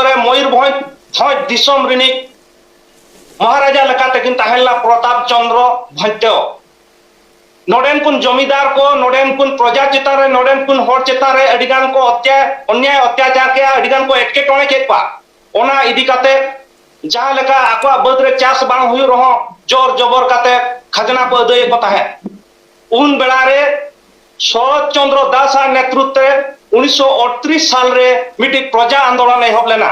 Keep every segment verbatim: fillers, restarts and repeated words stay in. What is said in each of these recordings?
ᱨᱮ ᱢᱚᱭᱩᱨᱵᱷᱚᱸᱡᱽ ᱵᱷᱚᱸᱡᱽ ᱫᱤᱥᱚᱢ ᱨᱤᱱᱤᱡ ᱢᱚᱦᱟᱨᱟᱡᱟ ᱞᱮᱠᱟᱛᱮ ᱠᱤᱱ ᱛᱟᱦᱮᱸ ᱞᱮᱱᱟ ᱯᱨᱚᱛᱟᱯ ᱪᱚᱸᱫᱽᱨᱚ ᱵᱷᱚᱸᱡᱽ ᱛᱮ᱾ ᱱᱚᱰᱮᱱ ᱠᱩᱱ ᱡᱚᱢᱤᱫᱟᱨ ᱠᱚ, ᱱᱚᱰᱮᱱ ᱠᱩᱱ ᱯᱨᱚᱡᱟ ᱪᱮᱛᱟᱱ ᱨᱮ, ᱱᱚᱰᱮᱱ ᱠᱩᱱ ᱦᱚᱲ ᱪᱮᱛᱟᱱ ᱨᱮ ᱟᱹᱰᱤ ᱜᱟᱱ ᱠᱚ ᱚᱛᱭᱟ-, ᱚᱱᱭᱟᱭ ᱚᱛᱭᱟᱪᱟᱨ ᱠᱮᱜᱼᱟ, ᱟᱹᱰᱤ ᱜᱟᱱ ᱠᱚ ᱮᱴᱠᱮᱴᱚᱬᱮ ᱠᱮᱫ ᱠᱚᱣᱟ᱾ ᱚᱱᱟ ᱤᱫᱤ ᱠᱟᱛᱮ ᱡᱟᱦᱟᱸ ᱞᱮᱠᱟ ᱟᱠᱚᱣᱟᱜ ᱵᱟᱹᱫᱽ ᱨᱮ ᱪᱟᱥ ᱵᱟᱝ ᱦᱩᱭᱩᱜ ᱨᱮᱦᱚᱸ ᱡᱳᱨ ᱡᱚᱵᱚᱨ ᱠᱟᱛᱮ ᱠᱷᱟᱡᱽᱱᱟ ᱠᱚ ᱟᱹᱫᱟᱹᱭᱮᱫ ᱠᱚ ᱛᱟᱦᱮᱸᱫ᱾ ᱩᱱ ᱵᱮᱲᱟ ᱨᱮ ᱥᱚᱨᱚᱛ ᱪᱚᱸᱫᱽᱨᱚ ᱫᱟᱥ ᱟᱜ ᱱᱮᱛᱨᱩᱛᱵ ᱨᱮ ᱩᱱᱤᱥᱥᱚ ᱟᱴᱛᱨᱤᱥ ᱥᱟᱞ ᱨᱮ ᱢᱤᱫᱴᱤᱡ ᱯᱨᱚᱡᱟ ᱟᱱᱫᱳᱞᱚᱱ ᱮᱦᱚᱵ ᱞᱮᱱᱟ᱾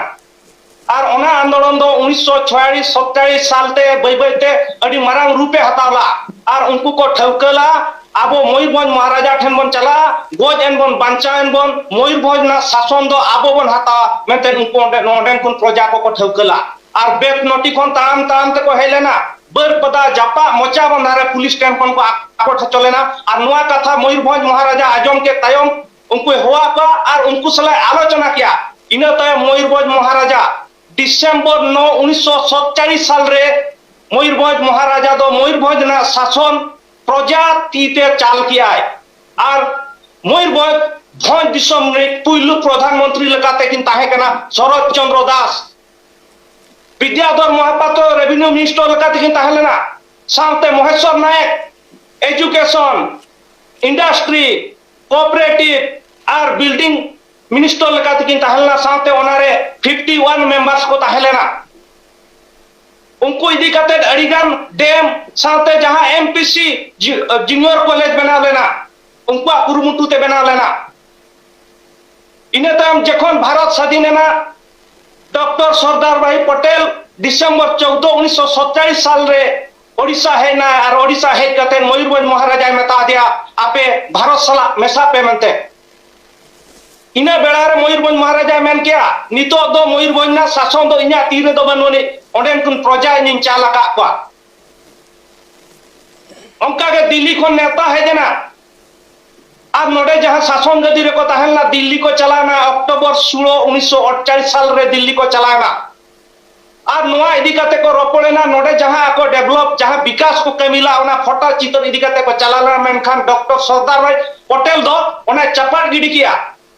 ᱟᱨ ᱚᱱᱟ ᱟᱱᱫᱳᱞᱚᱱ ᱫᱚ ᱩᱱᱤᱥᱥᱚ ᱪᱷᱚᱭᱟᱞᱤᱥ ᱥᱟᱛᱪᱟᱞᱤᱥ ᱥᱟᱞ ᱛᱮ ᱵᱟᱹᱭ ᱵᱟᱹᱭ ᱛᱮ ᱟᱹᱰᱤ ᱢᱟᱨᱟᱝ ᱨᱩᱯ ᱮ ᱦᱟᱛᱟᱣ ᱞᱮᱫᱼᱟ᱾ ᱟᱨ ᱩᱱᱠᱩ ᱠᱚ ᱴᱷᱟᱹᱣᱠᱟᱹ ᱞᱮᱫᱼᱟ, ᱟᱵᱚ ᱢᱚᱭᱩᱨᱵᱷᱚᱸᱡᱽ ᱢᱚᱦᱟᱨᱟᱡᱟ ᱴᱷᱮᱱ ᱵᱚᱱ ᱪᱟᱞᱟᱜᱼᱟ, ᱜᱚᱡ ᱮᱱ ᱵᱚᱱ, ᱵᱟᱧᱪᱟᱣ ᱮᱱ ᱵᱚᱱ, ᱢᱚᱭᱩᱨᱵᱷᱚᱸᱡᱽ ᱨᱮᱱᱟᱜ ᱥᱟᱥᱚᱱ ᱫᱚ ᱟᱵᱚ ᱵᱚᱱ ᱦᱟᱛᱟᱣᱟ ᱢᱮᱱᱛᱮ ᱩᱱᱠᱩ ᱚᱸᱰᱮ, ᱱᱚᱰᱮᱱ ᱠᱷᱚᱱ ᱯᱨᱚᱡᱟ ᱠᱚᱠᱚ ᱴᱷᱟᱹᱣᱠᱟᱹ ᱞᱮᱫᱼᱟ᱾ ᱟᱨ ᱵᱮᱛᱱᱚᱴᱤ ᱠᱷᱚᱱ ᱛᱟᱲᱟᱢ ᱛᱟᱲᱟᱢ ᱛᱮᱠᱚ ᱦᱮᱡ ᱞᱮᱱᱟ, ᱵᱟᱹᱨᱯᱟᱫᱟ ᱡᱟᱯᱟᱜ ᱢᱚᱪᱟ ᱵᱟᱸᱫᱷᱟ ᱨᱮ ᱯᱩᱞᱤᱥ ᱴᱷᱮᱱ ᱠᱷᱚᱱ ᱠᱚ ᱟᱠᱚᱴ ᱦᱚᱪᱚ ᱞᱮᱱᱟ᱾ ᱟᱨ ᱱᱚᱣᱟ ᱠᱟᱛᱷᱟ ᱢᱚᱭᱩᱨᱵᱷᱚᱸᱡᱽ ᱢᱚᱦᱟᱨᱟᱡᱟ ᱟᱸᱡᱚᱢ ᱠᱮᱫ ᱛᱟᱭᱚᱢ ᱩᱱᱠᱩᱭ ᱦᱚᱦᱚᱣᱟᱫ ᱠᱚᱣᱟ ᱟᱨ ᱩᱱᱠᱩ ᱥᱟᱞᱟᱜ ᱟᱞᱳᱪᱚᱱᱟ ᱠᱮᱜᱼᱟ᱾ ᱤᱱᱟᱹ ᱛᱟᱭᱚᱢ ᱢᱚᱭᱩᱨᱵᱷᱚᱸᱡᱽ ᱢᱚᱦᱟᱨᱟᱡᱟ ᱰᱤᱥᱮᱢᱵᱚᱨ ᱱᱚ, ᱩᱱᱤᱥᱥᱚ ᱥᱟᱛᱪᱟᱞᱤᱥ ᱥᱟᱞ ᱨᱮ ᱢᱚᱭᱩᱨᱵᱷᱚᱸᱡᱽ ᱢᱚᱦᱟᱨᱟᱡᱟ ᱫᱚ ᱢᱚᱭᱩᱨᱵᱷᱚᱸᱡᱽ ᱨᱮᱱᱟᱜ ᱥᱟᱥᱚᱱ ᱯᱨᱚᱡᱟ ᱛᱤ ᱛᱮ ᱪᱟᱞ ᱠᱮᱜᱼᱟᱭ᱾ ᱟᱨ ᱢᱚᱭᱩᱨᱵᱷᱚᱸᱡᱽ ᱵᱷᱚᱸᱡᱽ ᱫᱤᱥᱚᱢ ᱨᱤᱱᱤᱡ ᱯᱩᱭᱞᱩ ᱯᱨᱚᱫᱷᱟᱱ ᱢᱚᱱᱛᱨᱤ ᱞᱮᱠᱟᱛᱮ ᱠᱤᱱ ᱛᱟᱦᱮᱸ ᱠᱟᱱᱟ ᱥᱚᱨᱚᱛ ᱪᱚᱸᱫᱽᱨᱚ ᱫᱟᱥ᱾ ᱵᱤᱫᱽᱭᱟᱫᱷᱚᱨ ᱢᱚᱦᱟᱯᱟᱛᱨᱚ ᱨᱮᱵᱷᱤᱱᱤᱭᱩ ᱢᱤᱱᱤᱥᱴᱟᱨ ᱞᱮᱠᱟᱛᱮ ᱠᱤᱱ ᱛᱟᱦᱮᱸ ᱞᱮᱱᱟ᱾ ᱥᱟᱶᱛᱮ ᱢᱚᱦᱮᱥᱣᱚᱨ ᱱᱟᱭᱮᱠ ᱮᱡᱩᱠᱮᱥᱚᱱ, ᱤᱱᱰᱟᱥᱴᱨᱤ, ᱠᱳᱚᱯᱟᱨᱮᱴᱤᱵᱷ ᱟᱨ ᱵᱤᱞᱰᱤᱝ ᱢᱤᱱᱤᱥᱴᱟᱨ ᱞᱮᱠᱟᱛᱮ ᱠᱤᱱ ᱛᱟᱦᱮᱸ ᱞᱮᱱᱟ᱾ ᱥᱟᱶᱛᱮ ᱚᱱᱟᱨᱮ ᱯᱷᱤᱯᱴᱤ ᱣᱟᱱ ᱢᱮᱢᱵᱟᱨᱥ ᱠᱚ ᱛᱟᱦᱮᱸ ᱞᱮᱱᱟ᱾ ᱩᱱᱠᱩ ᱤᱫᱤ ᱠᱟᱛᱮ ᱟᱹᱰᱤᱜᱟᱱ ᱰᱮᱢ ᱥᱟᱶᱛᱮ ᱡᱟᱦᱟᱸ M P C zoo-, junior college ᱵᱮᱱᱟᱣ ᱞᱮᱱᱟ, ᱩᱱᱠᱩᱣᱟᱜ ᱠᱩᱨᱩᱢᱩᱴᱩ ᱛᱮ ᱵᱮᱱᱟᱣ ᱞᱮᱱᱟ᱾ ᱤᱱᱟᱹ ᱛᱟᱭᱚᱢ ᱡᱚᱠᱷᱚᱱ ᱵᱷᱟᱨᱚᱛ ᱥᱟᱹᱫᱷᱤᱱ ᱮᱱᱟ, ᱰᱚᱠᱴᱚᱨ ᱥᱚᱨᱫᱟᱨ ᱵᱷᱟᱭ ᱯᱚᱴᱮᱞ ᱰᱤᱥᱮᱢᱵᱚᱨ ᱪᱳᱫᱽᱫᱚ ᱩᱱᱤᱥᱥᱚ ᱥᱟᱛᱪᱟᱞᱤᱥ ᱥᱟᱞ ᱨᱮ ᱳᱰᱤᱥᱟ ᱦᱮᱡ ᱮᱱᱟᱭ ᱟᱨ ᱳᱰᱤᱥᱟ ᱦᱮᱡ ᱠᱟᱛᱮ ᱢᱚᱭᱩᱨᱵᱷᱚᱸᱡᱽ ᱢᱚᱦᱟᱨᱟᱡᱟᱭ ᱢᱮᱛᱟ ᱫᱮᱭᱟ, "ᱟᱯᱮ ᱵᱷᱟᱨᱚᱛ ᱥᱟᱞᱟᱜ ᱢᱮᱥᱟᱜ ᱯᱮ" ᱢᱮᱱᱛᱮ᱾ ᱤᱱᱟᱹ ᱵᱮᱲᱟ ᱨᱮ ᱢᱚᱭᱩᱨᱵᱷᱚᱸᱡᱽ ᱢᱚᱦᱟᱨᱟᱡᱟᱭ ᱢᱮᱱ ᱠᱮᱜᱼᱟ, "ᱱᱤᱛᱚᱜ ᱫᱚ ᱢᱚᱭᱩᱨᱵᱷᱚᱸᱡᱽ ᱨᱮᱱᱟᱜ ᱥᱟᱥᱚᱱ ᱫᱚ ᱤᱧᱟᱜ ᱛᱤ ᱨᱮᱫᱚ ᱵᱟᱹᱱᱩᱜ ᱟᱹᱱᱤᱡ, ᱚᱸᱰᱮᱱ ᱠᱚ ᱯᱨᱚᱡᱟ ᱤᱧᱤᱧ ᱪᱟᱞ ᱟᱠᱟᱫ ᱠᱚᱣᱟ᱾" ᱚᱱᱠᱟ ᱜᱮ ᱫᱤᱞᱞᱤ ᱠᱷᱚᱱ ᱱᱮᱣᱛᱟ ᱦᱮᱡ ᱮᱱᱟ᱾ ᱟᱨ ᱱᱚᱰᱮ ᱡᱟᱦᱟᱸ ᱥᱟᱥᱚᱱ ᱜᱟᱹᱫᱤ ᱨᱮᱠᱚ ᱛᱟᱦᱮᱸ ᱞᱮᱱᱟ, ᱫᱤᱞᱞᱤ ᱠᱚ ᱪᱟᱞᱟᱣ ᱮᱱᱟ, ᱚᱠᱴᱳᱵᱚᱨ ᱥᱳᱞᱳ, ᱩᱱᱤᱥᱥᱚ ᱟᱴᱪᱟᱞᱤᱥ ᱥᱟᱞ ᱨᱮ ᱫᱤᱞᱞᱤ ᱠᱚ ᱪᱟᱞᱟᱣ ᱮᱱᱟ᱾ ᱟᱨ ᱱᱚᱣᱟ ᱤᱫᱤ ᱠᱟᱛᱮ ᱠᱚ ᱨᱚᱯᱚᱲ ᱮᱱᱟ, ᱱᱚᱰᱮ ᱡᱟᱦᱟᱸ ᱟᱠᱚ ᱰᱮᱵᱷᱞᱚᱯ, ᱡᱟᱦᱟᱸ ᱵᱤᱠᱟᱥ ᱠᱚ ᱠᱟᱹᱢᱤ ᱞᱟᱜᱼᱟ, ᱚᱱᱟ ᱯᱷᱳᱴᱳ ᱪᱤᱛᱟᱹᱨ ᱤᱫᱤ ᱠᱟᱛᱮ ᱠᱚ ᱪᱟᱞᱟᱣ ᱞᱮᱱᱟ, ᱢᱮᱱᱠᱷᱟᱱ ᱰᱚᱠᱴᱚᱨ ᱥᱚᱨᱫᱟᱨ ᱵᱷᱟᱭ ᱯᱚᱴᱮᱞ ᱫᱚ ᱚᱱᱟᱭ ᱪᱟᱯᱟᱫ ᱜᱤᱰᱤ ᱠᱮᱜᱼᱟ᱾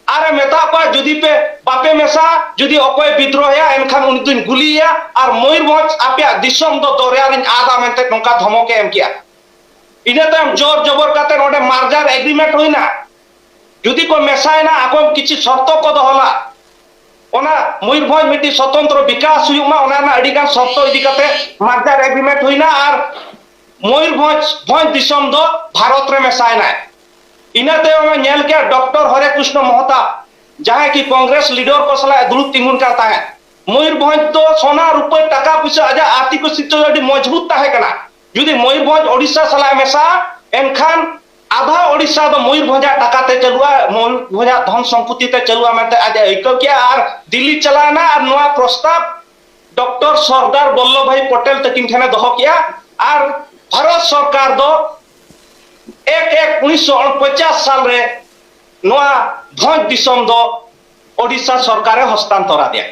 ᱟᱨᱮ ᱢᱮᱛᱟᱜ ᱠᱚᱣᱟ, ᱡᱩᱫᱤ ᱯᱮ ᱵᱟᱯᱮ ᱢᱮᱥᱟ, ᱡᱩᱫᱤ ᱚᱠᱚᱭ ᱵᱤᱫᱽᱨᱳᱦᱚᱭᱟ, ᱮᱱᱠᱷᱟᱱ ᱩᱱᱤ ᱫᱩᱧ ᱜᱩᱞᱤᱭᱮᱭᱟ, ᱟᱨ ᱢᱚᱭᱩᱨᱵᱷᱚᱸᱡᱽ ᱟᱯᱮᱭᱟᱜ ᱫᱤᱥᱚᱢ ᱫᱚ ᱫᱚᱨᱭᱟ ᱨᱤᱧ ᱟᱫᱟ ᱢᱮᱱᱛᱮ ᱱᱚᱝᱠᱟ ᱫᱷᱚᱢᱚᱠᱮ ᱮᱢ ᱠᱮᱜᱼᱟ᱾ ᱤᱱᱟᱹ ᱛᱟᱭᱚᱢ ᱡᱳᱨ ᱡᱚᱵᱚᱨ ᱠᱟᱛᱮ ᱚᱸᱰᱮ merger agreement ᱦᱩᱭᱱᱟ᱾ ᱡᱩᱫᱤ ᱠᱚ ᱢᱮᱥᱟᱭᱮᱱᱟ, ᱟᱠᱚ ᱠᱤᱪᱷᱩ ᱥᱚᱨᱛᱚ ᱠᱚ ᱫᱚᱦᱚ ᱞᱟ, ᱚᱱᱟ ᱢᱚᱭᱩᱨᱵᱷᱚᱸᱡᱽ ᱢᱤᱫᱴᱤᱡ ᱥᱚᱛᱚᱱᱛᱨᱚ ᱵᱤᱠᱟᱥ ᱦᱩᱭᱩᱜ ᱢᱟ, ᱚᱱᱟ ᱨᱮᱱᱟᱜ ᱟᱹᱰᱤ ᱜᱟᱱ ᱥᱚᱨᱛᱚ ᱤᱫᱤ ᱠᱟᱛᱮ merger agreement ᱦᱩᱭᱱᱟ, ᱟᱨ ᱢᱚᱭᱩᱨᱵᱷᱚᱸᱡᱽ, ᱵᱷᱚᱸᱡᱽ ᱫᱤᱥᱚᱢ ᱫᱚ ᱵᱷᱟᱨᱚᱛ ᱨᱮ ᱢᱮᱥᱟᱭᱮᱱᱟᱭ᱾ ᱤᱱᱟᱹ ᱛᱟᱭᱚᱢ ᱮ ᱧᱮᱞ ᱠᱮᱫ ᱰᱚᱠᱴᱚᱨ ᱦᱚᱨᱮ ᱠᱨᱤᱥᱱᱚ ᱢᱚᱦᱛᱟ, ᱡᱟᱦᱟᱸᱭ ᱠᱤ ᱠᱚᱝᱜᱨᱮᱥ ᱞᱤᱰᱟᱨ ᱠᱚ ᱥᱟᱞᱟᱜ ᱮ ᱫᱩᱲᱩᱵ ᱛᱤᱸᱜᱩᱱ ᱠᱟᱱ ᱛᱟᱦᱮᱸᱫ᱾ ᱢᱚᱭᱩᱨᱵᱷᱚᱸᱡᱽ ᱫᱚ ᱥᱚᱱᱟ, ᱨᱩᱯᱟᱹ, ᱴᱟᱠᱟ ᱯᱩᱭᱥᱟᱹ, ᱟᱡᱟᱜ ᱟᱨᱛᱷᱤᱠ ᱥᱤᱥᱴᱚᱢ ᱟᱹᱰᱤ ᱢᱚᱡᱽᱵᱩᱛ ᱛᱟᱦᱮᱸ ᱠᱟᱱᱟ᱾ ᱡᱩᱫᱤ ᱢᱚᱭᱩᱨᱵᱷᱚᱸᱡᱽ ᱳᱰᱤᱥᱟ ᱥᱟᱞᱟᱜ ᱮ ᱢᱮᱥᱟᱜᱼᱟ, ᱮᱱᱠᱷᱟᱱ ᱟᱫᱷᱟ ᱳᱰᱤᱥᱟ ᱫᱚ ᱢᱚᱭᱩᱨᱵᱷᱚᱸᱡᱽ ᱟᱜ ᱴᱟᱠᱟ ᱛᱮ ᱪᱟᱹᱞᱩᱜᱼᱟ, ᱢᱚᱭᱩᱨᱵᱷᱚᱸᱡᱽ ᱟᱜ ᱫᱷᱚᱱ ᱥᱚᱢᱯᱚᱛᱤ ᱛᱮ ᱪᱟᱹᱞᱩᱜᱼᱟ ᱢᱮᱱᱛᱮ ᱟᱡ ᱮ ᱟᱹᱭᱠᱟᱹᱣ ᱠᱮᱜᱼᱟ᱾ ᱟᱨ ᱫᱤᱞᱞᱤ ᱪᱟᱞᱟᱣ ᱮᱱᱟ ᱟᱨ ᱱᱚᱣᱟ ᱯᱨᱚᱥᱛᱟᱵ ᱰᱚᱠᱴᱚᱨ ᱥᱚᱨᱫᱟᱨ ᱵᱚᱞᱞᱚᱵᱷ ᱵᱷᱟᱭ ᱯᱚᱴᱮᱞ ᱛᱟᱹᱠᱤᱱ ᱴᱷᱮᱱ ᱮ ᱫᱚᱦᱚ ᱠᱮᱜᱼᱟ᱾ ᱟᱨ ᱵᱷᱟᱨᱚᱛ ᱥᱚᱨᱠᱟᱨ ᱫᱚ ᱮᱠ ᱮᱠ ᱩᱱᱤᱥᱥᱚ ᱯᱚᱧᱪᱟᱥ ᱥᱟᱞ ᱨᱮ ᱱᱚᱣᱟ ᱵᱷᱚᱸᱡᱽ ᱫᱤᱥᱚᱢ ᱫᱚ ᱳᱰᱤᱥᱟ ᱥᱚᱨᱠᱟᱨ ᱮ ᱦᱚᱥᱛᱟᱱᱛᱚᱨ ᱟᱫᱮᱭᱟ᱾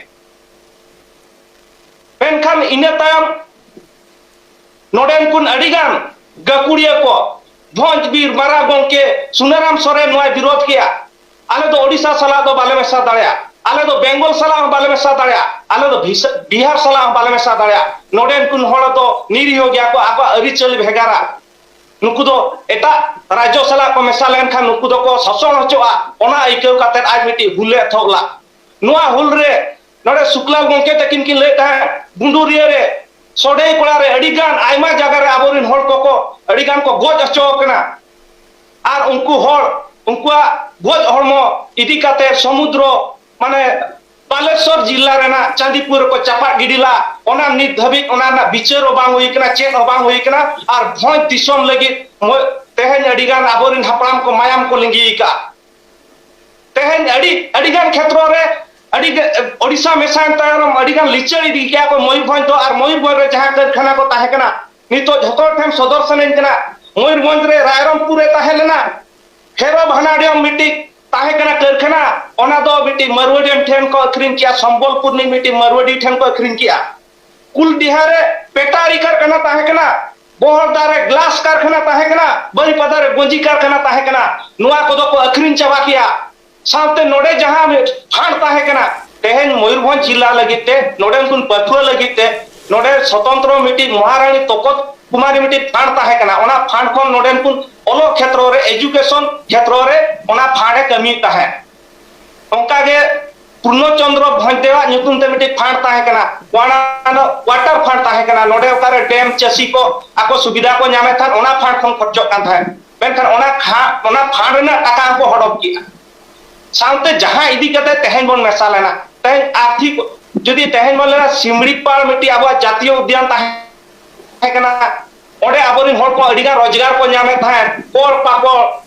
ᱢᱮᱱᱠᱷᱟᱱ ᱤᱱᱟᱹ ᱛᱟᱭᱚᱢ ᱱᱚᱰᱮᱱ ᱠᱩᱱ ᱟᱹᱰᱤᱜᱟᱱ ᱜᱟᱹᱠᱷᱩᱲᱤᱭᱟᱹ ᱠᱚ, ᱵᱷᱚᱸᱡᱽ ᱵᱤᱨ ᱢᱟᱨᱟᱝ ᱜᱚᱢᱠᱮ ᱥᱩᱱᱟᱨᱟᱢ ᱥᱚᱨᱮᱱ ᱱᱚᱣᱟᱭ ᱵᱤᱨᱳᱫᱷ ᱠᱮᱜᱼᱟ᱾ ᱟᱞᱮ ᱫᱚ ᱳᱰᱤᱥᱟ ᱥᱟᱞᱟᱜ ᱫᱚ ᱵᱟᱞᱮ ᱢᱮᱥᱟ ᱫᱟᱲᱮᱭᱟᱜᱼᱟ, ᱟᱞᱮ ᱫᱚ ᱵᱮᱝᱜᱚᱞ ᱥᱟᱞᱟᱜ ᱦᱚᱸ ᱵᱟᱞᱮ ᱢᱮᱥᱟ ᱫᱟᱲᱮᱭᱟᱜᱼᱟ, ᱟᱞᱮ ᱫᱚ ᱵᱷᱤᱥ-, ᱵᱤᱦᱟᱨ ᱥᱟᱞᱟᱜ ᱦᱚᱸ ᱵᱟᱞᱮ ᱢᱮᱥᱟ ᱫᱟᱲᱮᱭᱟᱜᱼᱟ᱾ ᱱᱚᱰᱮᱱ ᱠᱩᱱ ᱦᱚᱲ ᱫᱚ ᱱᱤᱨᱤᱦᱚ ᱜᱮᱭᱟ ᱠᱚ, ᱟᱠᱚᱣᱟᱜ ᱟᱹᱨᱤᱪᱟᱹᱞᱤ ᱵᱷᱮᱜᱟᱨᱟ᱾ ᱱᱩᱠᱩ ᱫᱚ ᱮᱴᱟᱜ ᱨᱟᱡᱽᱡᱚ ᱥᱟᱞᱟᱜ ᱠᱚ ᱢᱮᱥᱟ ᱞᱮᱱᱠᱷᱟᱱ ᱱᱩᱠᱩ ᱫᱚᱠᱚ ᱥᱟᱥᱚᱱ ᱦᱚᱪᱚᱜᱼᱟ, ᱚᱱᱟ ᱟᱹᱭᱠᱟᱹᱣ ᱠᱟᱛᱮ ᱟᱡ ᱢᱤᱫᱴᱤᱡ ᱦᱩᱞᱮ ᱮᱛᱚᱦᱚᱵ ᱞᱟᱜ᱾ ᱱᱚᱣᱟ ᱦᱩᱞ ᱨᱮ ᱱᱚᱰᱮ ᱥᱩᱠᱞᱟᱞ ᱜᱚᱢᱠᱮ ᱛᱟᱹᱠᱤᱱ ᱠᱤᱱ ᱞᱟᱹᱭᱮᱫ ᱛᱟᱦᱮᱸᱫ, ᱜᱩᱸᱰᱩᱨᱤᱭᱟᱹ ᱨᱮ, ᱥᱚᱰᱮᱭ ᱠᱚᱲᱟ ᱨᱮ ᱟᱹᱰᱤ ᱜᱟᱱ ᱟᱭᱢᱟ ᱡᱟᱭᱜᱟ ᱨᱮ ᱟᱵᱚᱨᱮᱱ ᱦᱚᱲ ᱠᱚᱠᱚ ᱟᱹᱰᱤ ᱜᱟᱱ ᱠᱚ ᱜᱚᱡ ᱦᱚᱪᱚ ᱟᱠᱟᱱᱟ᱾ ᱟᱨ ᱩᱱᱠᱩ ᱦᱚᱲ, ᱩᱱᱠᱩᱣᱟᱜ ᱜᱚᱡ ᱦᱚᱲᱢᱚ ᱤᱫᱤ ᱠᱟᱛᱮ ᱥᱚᱢᱩᱫᱨᱚ, ᱢᱟᱱᱮ, ᱵᱟᱞᱮᱥᱚᱨ ᱡᱤᱞᱟ ᱨᱮᱱᱟᱜ ᱪᱟᱸᱫᱤᱯᱩᱨ ᱨᱮᱠᱚ ᱪᱟᱯᱟᱫ ᱜᱤᱰᱤ ᱞᱟ᱾ ᱚᱱᱟ ᱱᱤᱛ ᱫᱷᱟᱹᱵᱤᱡ ᱚᱱᱟ ᱨᱮᱱᱟᱜ ᱵᱤᱪᱟᱹᱨ ᱦᱚᱸ ᱵᱟᱝ ᱦᱩᱭ ᱠᱟᱱᱟ, ᱪᱮᱫ ᱦᱚᱸ ᱵᱟᱝ ᱦᱩᱭ ᱠᱟᱱᱟ᱾ ᱟᱨ ᱵᱷᱚᱸᱡᱽ ᱫᱤᱥᱚᱢ ᱞᱟᱹᱜᱤᱫ ᱢᱚ-, ᱛᱮᱦᱮᱧ ᱟᱹᱰᱤ ᱜᱟᱱ ᱟᱵᱚᱨᱮᱱ ᱦᱟᱯᱲᱟᱢ ᱠᱚ ᱢᱟᱭᱟᱢ ᱠᱚ ᱞᱤᱸᱜᱤ ᱟᱠᱟᱫᱼᱟ᱾ ᱛᱮᱦᱮᱧ ᱟᱹᱰᱤ, ᱟᱹᱰᱤ ᱜᱟᱱ ᱠᱷᱮᱛᱨᱚ ᱨᱮ ᱟᱹᱰᱤ ᱜᱮ, ᱳᱰᱤᱥᱟ ᱢᱮᱥᱟᱭᱮᱱ ᱛᱟᱭᱚᱢ ᱟᱹᱰᱤ ᱜᱟᱱ ᱞᱤᱪᱟᱹᱲ ᱤᱫᱤ ᱠᱮᱜᱼᱟ ᱠᱚ ᱢᱚᱭᱩᱨᱵᱷᱚᱸᱡᱽ ᱫᱚ᱾ ᱟᱨ ᱢᱚᱭᱩᱨᱵᱷᱚᱸᱡᱽ ᱨᱮ ᱡᱟᱦᱟᱸ ᱠᱟᱹᱨᱠᱷᱟᱱᱟ ᱠᱚ ᱛᱟᱦᱮᱸ ᱠᱟᱱᱟ, ᱱᱤᱛᱚᱜ ᱡᱷᱚᱛᱚ ᱦᱚᱲ ᱴᱷᱮᱱ ᱥᱚᱫᱚᱨ ᱥᱟᱱᱟᱧ ᱠᱟᱱᱟ, ᱢᱚᱭᱩᱨᱵᱷᱚᱸᱡᱽ ᱨᱮ ᱨᱟᱭᱨᱚᱝᱯᱩᱨ ᱨᱮ ᱛᱟᱦᱮᱸ ᱞᱮᱱᱟ, ᱦᱮᱨᱚ ᱵᱷᱟᱱᱟᱰᱤᱭᱚᱢ ᱢᱤᱫᱴᱤᱡ ᱛᱟᱦᱮᱸ ᱠᱟᱱᱟ ᱠᱟᱹᱨᱠᱷᱟᱱᱟ, ᱚᱱᱟ ᱫᱚ ᱢᱤᱫᱴᱤᱡ ᱢᱟᱨᱣᱟᱰᱤᱭᱟᱱ ᱴᱷᱮᱱ ᱠᱚ ᱟᱹᱠᱷᱨᱤᱧ ᱠᱮᱜᱼᱟ, ᱥᱚᱢᱵᱚᱞᱯᱩᱨ ᱨᱤᱱᱤᱡ ᱢᱤᱫᱴᱤᱡ ᱢᱟᱨᱣᱟᱰᱤ ᱴᱷᱮᱱ ᱠᱚ ᱟᱹᱠᱷᱨᱤᱧ ᱠᱮᱜᱼᱟ᱾ ᱠᱩᱞᱰᱤᱦᱟ ᱨᱮ ᱯᱮᱴᱟᱨᱤ ᱠᱟᱨᱠᱷᱟᱱᱟ ᱛᱟᱦᱮᱸ ᱠᱟᱱᱟ, ᱵᱚᱦᱚᱲᱫᱟ ᱨᱮ ᱜᱞᱟᱥ ᱠᱟᱨᱠᱷᱟᱱᱟ ᱛᱟᱦᱮᱸ ᱠᱟᱱᱟ, ᱵᱟᱹᱨᱤᱯᱟᱫᱟ ᱨᱮ ᱜᱚᱸᱡᱤ ᱠᱟᱨᱠᱷᱟᱱᱟ ᱛᱟᱦᱮᱸ ᱠᱟᱱᱟ᱾ ᱱᱚᱣᱟ ᱠᱚᱫᱚ ᱠᱚ ᱟᱹᱠᱷᱨᱤᱧ ᱪᱟᱵᱟ ᱠᱮᱜᱼᱟ᱾ ᱥᱟᱶᱛᱮ ᱱᱚᱰᱮ ᱡᱟᱦᱟᱸ ᱯᱷᱟᱱᱰ ᱛᱟᱦᱮᱸ ᱠᱟᱱᱟ, ᱛᱮᱦᱮᱧ ᱢᱚᱭᱩᱨᱵᱷᱚᱸᱡᱽ ᱡᱤᱞᱟ ᱞᱟᱹᱜᱤᱫ ᱛᱮ ᱱᱚᱰᱮᱱ ᱠᱚ ᱯᱟᱹᱴᱷᱩᱣᱟᱹ ᱞᱟᱹᱜᱤᱫ ᱛᱮ ᱱᱚᱰᱮ ᱥᱚᱛᱚᱱᱛᱨᱚ ᱢᱤᱫᱴᱤᱡ ᱢᱚᱦᱟᱨᱟᱱᱤ ᱛᱚᱠᱚᱛ ᱠᱩᱢᱟᱨᱤ ᱢᱤᱫᱴᱤᱡ ᱯᱷᱟᱱᱰ ᱛᱟᱦᱮᱸ ᱠᱟᱱᱟ᱾ ᱚᱱᱟ ᱯᱷᱟᱱᱰ ᱠᱷᱚᱱ ᱱᱚᱰᱮᱱ ᱠᱚ ᱚᱞᱚᱜ ᱠᱷᱮᱛᱨᱚ ᱨᱮ, ᱮᱡᱩᱠᱮᱥᱚᱱ ᱠᱷᱮᱛᱨᱚ ᱨᱮ ᱚᱱᱟ ᱯᱷᱟᱱᱰ ᱮ ᱠᱟᱹᱢᱤᱭᱮᱫ ᱛᱟᱦᱮᱸᱫ᱾ ᱚᱱᱠᱟᱜᱮ ᱯᱩᱨᱱᱚ ᱪᱚᱱᱫᱨᱚ ᱵᱷᱚᱸᱡᱽᱫᱮᱣᱟᱜ ᱧᱩᱛᱩᱢ ᱛᱮ ᱢᱤᱫᱴᱤᱡ ᱯᱷᱟᱱᱰ ᱛᱟᱦᱮᱸ ᱠᱟᱱᱟ, ᱚᱱᱟ ᱫᱚ ᱣᱟᱴᱟᱨ ᱯᱷᱟᱱᱰ ᱛᱟᱦᱮᱸ ᱠᱟᱱᱟ᱾ ᱱᱚᱰᱮ ᱚᱠᱟᱨᱮ ᱰᱮᱢ ᱪᱟᱹᱥᱤ ᱠᱚ ᱟᱠᱚ ᱥᱩᱵᱤᱫᱷᱟ ᱠᱚ ᱧᱟᱢᱮᱫ ᱛᱟᱦᱮᱸᱫ, ᱚᱱᱟ ᱯᱷᱟᱱᱰ ᱠᱷᱚᱱ ᱠᱷᱚᱨᱪᱚᱜ ᱠᱟᱱ ᱛᱟᱦᱮᱸᱫ᱾ ᱢᱮᱱᱠᱷᱟᱱ ᱚᱱᱟ ᱠᱷᱟ-, ᱚᱱᱟ ᱯᱷᱟᱱᱰ ᱨᱮᱱᱟᱜ ᱴᱟᱠᱟ ᱦᱚᱸᱠᱚ ᱦᱚᱰᱚᱯ ᱠᱮᱜᱼᱟ᱾ ᱥᱟᱶᱛᱮ ᱡᱟᱦᱟᱸ ᱤᱫᱤ ᱠᱟᱛᱮ ᱛᱮᱦᱮᱧ ᱵᱚᱱ ᱢᱮᱥᱟ ᱞᱮᱱᱟ, ᱛᱮᱦᱮᱧ ᱟᱨᱛᱷᱤᱠ ᱡᱩᱫᱤ ᱛᱮᱦᱮᱧ ᱵᱚᱱ ᱞᱮᱱᱟ, ᱥᱤᱢᱲᱤ ᱯᱟᱲ ᱢᱤᱫᱴᱤᱡ ᱟᱵᱚᱣᱟᱜ ᱡᱟᱛᱤᱭᱚ ᱩᱫᱽᱫᱟᱱ ᱛᱟᱦᱮᱸ ᱠᱟᱱᱟ, ᱚᱸᱰᱮ ᱟᱵᱚᱨᱮᱱ ᱦᱚᱲ ᱠᱚ ᱟᱹᱰᱤᱜᱟᱱ ᱨᱳᱡᱽᱜᱟᱨ ᱠᱚ ᱧᱟᱢᱮᱫ ᱛᱟᱦᱮᱸᱫ, ᱠᱚᱲ ᱯᱟᱠᱚᱲ,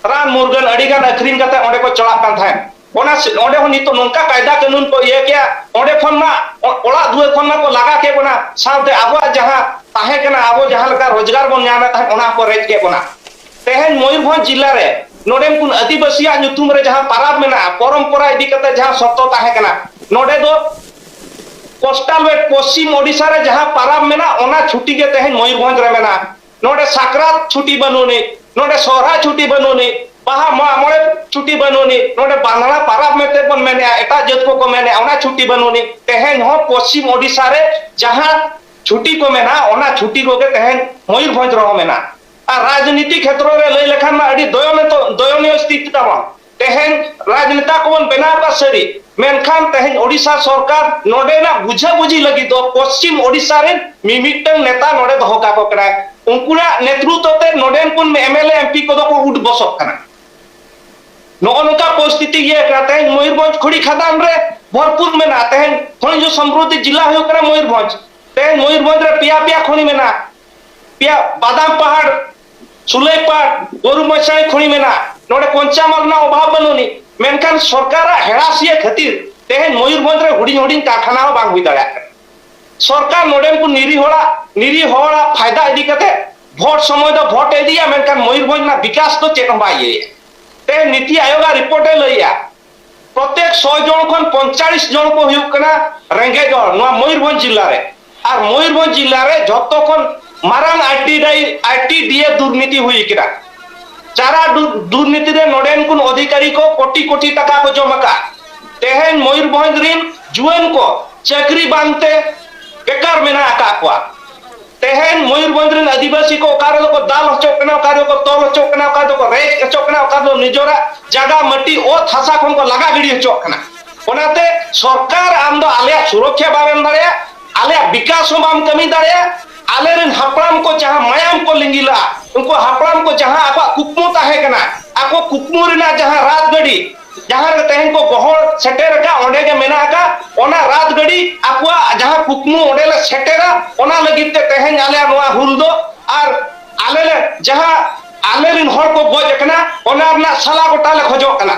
ᱨᱟᱱ ᱢᱩᱨᱜᱟᱹᱱ ᱟᱹᱰᱤᱜᱟᱱ ᱟᱹᱠᱷᱨᱤᱧ ᱠᱟᱛᱮ ᱚᱸᱰᱮ ᱠᱚ ᱪᱟᱞᱟᱜ ᱠᱟᱱ ᱛᱟᱦᱮᱸᱫ᱾ ᱚᱱᱟ ᱥᱮ-, ᱚᱸᱰᱮ ᱦᱚᱸ ᱱᱤᱛᱚᱜ ᱱᱚᱝᱠᱟ ᱠᱟᱭᱫᱟ ᱠᱟᱹᱱᱩᱱ ᱠᱚ ᱤᱭᱟᱹ ᱠᱮᱜᱼᱟ, ᱚᱸᱰᱮ ᱠᱷᱚᱱ ᱢᱟ ᱚ-, ᱚᱲᱟᱜ ᱫᱩᱣᱟᱹᱨ ᱠᱷᱚᱱ ᱢᱟᱠᱚ ᱞᱟᱜᱟ ᱠᱮᱫ ᱵᱚᱱᱟ, ᱥᱟᱶᱛᱮ ᱟᱵᱚᱣᱟᱜ ᱡᱟᱦᱟᱸ ᱛᱟᱦᱮᱸ ᱠᱟᱱᱟ, ᱟᱵᱚ ᱡᱟᱦᱟᱸ ᱞᱮᱠᱟ ᱨᱳᱡᱽᱜᱟᱨ ᱵᱚᱱ ᱧᱟᱢᱮᱫ ᱛᱟᱦᱮᱸᱫ, ᱚᱱᱟ ᱦᱚᱸᱠᱚ ᱨᱮᱡ ᱠᱮᱫ ᱵᱚᱱᱟ᱾ ᱛᱮᱦᱮᱧ ᱢᱚᱭᱩᱨᱵᱷᱚᱸᱡᱽ ᱡᱤᱞᱟ ᱨᱮ ᱱᱚᱰᱮᱱ ᱠᱩᱱ ᱟᱹᱫᱤᱵᱟᱹᱥᱤᱭᱟᱜ ᱧᱩᱛᱩᱢ ᱨᱮ ᱡᱟᱦᱟᱸ ᱯᱟᱨᱟᱵᱽ ᱢᱮᱱᱟᱜᱼᱟ, ᱯᱚᱨᱚᱢᱯᱚᱨᱟ ᱤᱫᱤ ᱠᱟᱛᱮ ᱡᱟᱦᱟᱸ ᱥᱚᱨᱛᱚ ᱛᱟᱦᱮᱸ ᱠᱟᱱᱟ, ᱱᱚᱰᱮ ᱫᱚ ᱠᱳᱥᱴᱟᱞ ᱵᱮᱞᱴ ᱯᱚᱥᱪᱤᱢ ᱳᱰᱤᱥᱟ ᱨᱮ ᱡᱟᱦᱟᱸ ᱯᱟᱨᱟᱵᱽ ᱢᱮᱱᱟᱜᱼᱟ, ᱚᱱᱟ ᱪᱷᱩᱴᱤ ᱜᱮ ᱛᱮᱦᱮᱧ ᱢᱚᱭᱩᱨᱵᱷᱚᱸᱡᱽ ᱨᱮ ᱢᱮᱱᱟᱜᱼᱟ᱾ ᱱᱚᱰᱮ ᱥᱟᱠᱨᱟᱛ ᱪᱷᱩᱴᱤ ᱵᱟᱹᱱᱩᱜ ᱟᱹᱱᱤᱡ, ᱱᱚᱰᱮ ᱥᱚᱦᱨᱟᱭ ᱪᱷᱩᱴᱤ ᱵᱟᱹᱱᱩᱜ ᱟᱹᱱᱤᱡ, ᱵᱟᱦᱟ ᱢᱟᱜ ᱢᱚᱬᱮ ᱪᱷᱩᱴᱤ ᱵᱟᱹᱱᱩᱜ ᱟᱹᱱᱤᱡ, ᱱᱚᱰᱮ ᱵᱟᱸᱫᱽᱲᱟ ᱯᱟᱨᱟᱵᱽ ᱢᱮᱱᱛᱮ ᱵᱚᱱ ᱢᱮᱱᱮᱜᱼᱟ, ᱮᱴᱟᱜ ᱡᱟᱹᱛ ᱠᱚᱠᱚ ᱢᱮᱱᱮᱜᱼᱟ, ᱚᱱᱟ ᱪᱷᱩᱴᱤ ᱵᱟᱹᱱᱩᱜ ᱟᱹᱱᱤᱡ᱾ ᱛᱮᱦᱮᱧ ᱦᱚᱸ ᱯᱚᱥᱪᱤᱢ ᱳᱰᱤᱥᱟ ᱨᱮ ᱡᱟᱦᱟᱸ ᱪᱷᱩᱴᱤ ᱠᱚ ᱢᱮᱱᱟᱜᱼᱟ, ᱚᱱᱟ ᱪᱷᱩᱴᱤ ᱠᱚᱜᱮ ᱛᱮᱦᱮᱧ ᱢᱚᱭᱩᱨᱵᱷᱚᱸᱡᱽ ᱨᱮᱦᱚᱸ ᱢᱮᱱᱟᱜᱼᱟ᱾ ᱟᱨ ᱨᱟᱡᱽᱱᱤᱛᱤ ᱠᱷᱮᱛᱨᱚ ᱨᱮ ᱞᱟᱹᱭ ᱞᱮᱠᱷᱟᱱ ᱢᱟ ᱟᱹᱰᱤ ᱫᱚᱭᱚᱱᱤᱛᱚ-, ᱫᱚᱭᱚᱱᱤᱭᱚ ᱥᱛᱷᱤᱛᱤ ᱛᱟᱵᱚᱱ᱾ ᱛᱮᱦᱮᱧ ᱨᱟᱡᱽᱱᱮᱛᱟ ᱠᱚᱵᱚᱱ ᱵᱮᱱᱟᱣ ᱟᱠᱟᱫ ᱥᱟᱹᱨᱤ, ᱢᱮᱱᱠᱷᱟᱱ ᱛᱮᱦᱮᱧ ᱳᱰᱤᱥᱟ ᱥᱚᱨᱠᱟᱨ ᱱᱚᱰᱮᱱᱟᱜ ᱵᱩᱡᱷᱟᱹ ᱵᱩᱡᱷᱤ ᱞᱟᱹᱜᱤᱫ ᱫᱚ ᱯᱚᱥᱪᱤᱢ ᱳᱰᱤᱥᱟ ᱨᱮᱱ ᱢᱤᱢᱤᱫᱴᱟᱝ ᱱᱮᱛᱟ ᱱᱚᱰᱮ ᱫᱚᱦᱚ ᱠᱟᱠᱚ ᱠᱟᱱᱟᱭ᱾ ᱩᱱᱠᱩᱣᱟᱜ ᱱᱮᱛᱨᱩᱛᱛᱚ ᱛᱮ ᱱᱚᱰᱮᱱ ᱠᱚ M L A, M P ᱠᱚᱫᱚ ᱠᱚ ᱩᱰ ᱵᱚᱥᱚᱜ ᱠᱟᱱᱟ᱾ ᱱᱚᱜᱼᱚ ᱱᱚᱝᱠᱟ ᱯᱚᱨᱤᱥᱛᱷᱤᱛᱤ ᱤᱭᱟᱹ ᱠᱟᱱᱟ᱾ ᱛᱮᱦᱮᱧ ᱢᱚᱭᱩᱨᱵᱷᱚᱸᱡᱽ ᱠᱷᱚᱱᱤᱡ ᱠᱷᱟᱫᱟᱱ ᱨᱮ ᱵᱷᱚᱨᱯᱩᱨ ᱢᱮᱱᱟᱜᱼᱟ, ᱛᱮᱦᱮᱧ ᱠᱷᱚᱱᱤᱡᱽ ᱥᱚᱢᱨᱩᱫᱷᱤ ᱡᱤᱞᱟ ᱦᱩᱭᱩᱜ ᱠᱟᱱᱟ ᱢᱚᱭᱩᱨᱵᱷᱚᱸᱡᱽ᱾ ᱛᱮᱦᱮᱧ ᱢᱚᱭᱩᱨᱵᱷᱚᱸᱡᱽ ᱨᱮ ᱯᱮᱭᱟ ᱯᱮᱭᱟ ᱠᱷᱚᱱᱤ ᱢᱮᱱᱟᱜᱼᱟ, ᱯᱮᱭᱟ ᱵᱟᱫᱟᱢ ᱯᱟᱦᱟᱲ, ᱥᱩᱞᱟᱹᱭᱯᱟᱲ, ᱜᱳᱨᱩ ᱢᱚᱭᱥᱟᱬᱤ ᱠᱷᱚᱱᱤ ᱢᱮᱱᱟᱜᱼᱟ᱾ ᱱᱚᱰᱮ ᱠᱚᱧᱪᱟ ᱢᱟᱞ ᱨᱮᱱᱟᱜ ᱚᱵᱷᱟᱵ ᱵᱟᱹᱱᱩᱜ ᱟᱹᱱᱤᱡ, ᱢᱮᱱᱠᱷᱟᱱ ᱥᱚᱨᱠᱟᱨᱟᱜ ᱦᱮᱲᱟᱥᱤᱭᱟᱹ ᱠᱷᱟᱹᱛᱤᱨ ᱛᱮᱦᱮᱧ ᱢᱚᱭᱩᱨᱵᱷᱚᱸᱡᱽ ᱨᱮ ᱦᱩᱰᱤᱧ ᱦᱩᱰᱤᱧ ᱠᱟᱨᱠᱷᱟᱱᱟ ᱦᱚᱸ ᱵᱟᱝ ᱦᱩᱭ ᱫᱟᱲᱮᱭᱟᱜ ᱠᱟᱱᱟ᱾ ᱥᱚᱨᱠᱟᱨ ᱱᱚᱰᱮᱱ ᱠᱚ ᱱᱤᱨᱤ ᱦᱚᱲᱟᱜ, ᱱᱤᱨᱤ ᱦᱚᱲᱟᱜ ᱯᱷᱟᱭᱫᱟ ᱤᱫᱤ ᱠᱟᱛᱮ ᱵᱷᱳᱴ ᱥᱚᱢᱚᱭ ᱫᱚ ᱵᱷᱳᱴ ᱮ ᱤᱫᱤᱭᱟ, ᱢᱮᱱᱠᱷᱟᱱ ᱢᱚᱭᱩᱨᱵᱷᱚᱸᱡᱽ ᱨᱮᱱᱟᱜ ᱵᱤᱠᱟᱥ ᱫᱚ ᱪᱮᱫ ᱦᱚᱸ ᱵᱟᱭ ᱤᱭᱟᱹᱭᱟ᱾ ᱛᱮᱦᱮᱧ ᱱᱤᱛᱤ ᱟᱭᱳᱜᱽ ᱟᱜ ᱨᱤᱯᱳᱨᱴ ᱮ ᱞᱟᱹᱭᱮᱜᱼᱟ, ᱯᱨᱚᱛᱮᱠ ᱥᱚ ᱡᱚᱱ ᱠᱷᱚᱱ ᱯᱚᱧᱪᱟᱞᱤᱥ ᱡᱚᱱ ᱠᱚ ᱦᱩᱭᱩᱜ ᱠᱟᱱᱟ ᱨᱮᱸᱜᱮᱡ ᱦᱚᱲ ᱱᱚᱣᱟ ᱢᱚᱭᱩᱨᱵᱷᱚᱸᱡᱽ ᱡᱤᱞᱟ ᱨᱮ᱾ ᱟᱨ ᱢᱚᱭᱩᱨᱵᱷᱚᱸᱡᱽ ᱡᱤᱞᱟ ᱨᱮ ᱡᱷᱚᱛᱚ ᱠᱷᱚᱱ ᱢᱟᱨᱟᱝ ᱟᱨ ᱴᱤ ᱰᱤ ᱟᱭ, ᱟᱨ ᱴᱤ ᱰᱤ ᱮ ᱫᱩᱨᱱᱤᱛᱤ ᱦᱩᱭ ᱠᱟᱱᱟ᱾ ᱪᱟᱨᱟ ᱫᱩᱨᱱᱤᱛᱤ ᱨᱮ ᱱᱚᱰᱮᱱ ᱠᱚ ᱚᱫᱷᱤᱠᱟᱨᱤ ᱠᱚ ᱠᱳᱴᱤ ᱠᱳᱴᱤ ᱴᱟᱠᱟ ᱠᱚ ᱡᱚᱢ ᱟᱠᱟᱫ᱾ ᱛᱮᱦᱮᱧ ᱢᱚᱭᱩᱨᱵᱷᱚᱸᱡᱽ ᱨᱤᱱ ᱡᱩᱣᱟᱹᱱ ᱠᱚ ᱪᱟᱹᱠᱨᱤ ᱵᱟᱝᱛᱮ ᱵᱮᱠᱟᱨ ᱢᱮᱱᱟᱜ ᱟᱠᱟᱫ ᱠᱚᱣᱟ᱾ ᱛᱮᱦᱮᱧ ᱢᱚᱭᱩᱨᱵᱷᱚᱸᱡᱽ ᱨᱤᱱ ᱟᱹᱫᱤᱵᱟᱹᱥᱤ ᱠᱚ ᱚᱠᱟ ᱨᱮᱫᱚ ᱠᱚ ᱫᱟᱞ ᱦᱚᱪᱚᱜ ᱠᱟᱱᱟ, ᱚᱠᱟ ᱨᱮᱫᱚ ᱠᱚ ᱛᱚᱞ ᱦᱚᱪᱚᱜ ᱠᱟᱱᱟ, ᱚᱠᱟ ᱨᱮᱫᱚ ᱠᱚ ᱨᱮᱡ ᱦᱚᱪᱚᱜ ᱠᱟᱱᱟ, ᱚᱠᱟ ᱨᱮᱫᱚ ᱱᱤᱡᱚᱨᱟᱜ ᱡᱟᱭᱜᱟ ᱢᱟᱹᱴᱤ ᱚᱛ ᱦᱟᱥᱟ ᱠᱷᱚᱱ ᱠᱚ ᱞᱟᱜᱟ ᱜᱤᱰᱤ ᱦᱚᱪᱚᱜ ᱠᱟᱱᱟ᱾ ᱚᱱᱟᱛᱮ ᱥᱚᱨᱠᱟᱨ, ᱟᱢ ᱫᱚ ᱟᱞᱮᱭᱟᱜ ᱥᱩᱨᱚᱠᱷᱟ ᱵᱟᱢ ᱮᱢ ᱫᱟᱲᱮᱭᱟᱜᱼᱟ, ᱟᱞᱮᱭᱟᱜ ᱵᱤᱠᱟᱥ ᱦᱚᱸ ᱵᱟᱢ ᱠᱟᱹᱢᱤ ᱫᱟᱲᱮᱭᱟᱜᱼᱟ᱾ ᱟᱞᱮᱨᱮᱱ ᱦᱟᱯᱲᱟᱢ ᱠᱚ ᱡᱟᱦᱟᱸ ᱢᱟᱭᱟᱢ ᱠᱚ ᱞᱤᱸᱜᱤ ᱞᱟᱜᱼᱟ, ᱩᱱᱠᱩ ᱦᱟᱯᱲᱟᱢ ᱠᱚ ᱡᱟᱦᱟᱸ ᱟᱠᱚᱣᱟᱜ ᱠᱩᱠᱢᱩ ᱛᱟᱦᱮᱸ ᱠᱟᱱᱟ, ᱟᱠᱚ ᱠᱩᱠᱢᱩ ᱨᱮᱱᱟᱜ ᱡᱟᱦᱟᱸ ᱨᱟᱛ ᱜᱟᱹᱰᱤ, ᱡᱟᱦᱟᱸ ᱨᱮ ᱛᱮᱦᱮᱧ ᱠᱚ ᱜᱚᱦᱚᱲ ᱥᱮᱴᱮᱨ ᱟᱠᱟᱫ, ᱚᱸᱰᱮ ᱜᱮ ᱢᱮᱱᱟᱜ ᱟᱠᱟᱫ, ᱚᱱᱟ ᱨᱟᱛ ᱜᱟᱹᱰᱤ ᱟᱠᱚᱣᱟᱜ ᱡᱟᱦᱟᱸ ᱠᱩᱠᱢᱩ ᱚᱸᱰᱮ ᱞᱮ ᱥᱮᱴᱮᱨᱟ, ᱚᱱᱟ ᱞᱟᱹᱜᱤᱫ ᱛᱮ ᱛᱮᱦᱮᱧ ᱟᱞᱮᱭᱟᱜ ᱱᱚᱣᱟ ᱦᱩᱞ ᱫᱚ᱾ ᱟᱨ ᱟᱞᱮ ᱞᱮ ᱡᱟᱦᱟᱸ ᱟᱞᱮ ᱨᱮᱱ ᱦᱚᱲ ᱠᱚ ᱜᱚᱡ ᱟᱠᱟᱱᱟ, ᱚᱱᱟ ᱨᱮᱱᱟᱜ ᱥᱟᱞᱟ ᱜᱚᱴᱟ ᱞᱮ ᱠᱷᱚᱡᱚᱜ ᱠᱟᱱᱟ᱾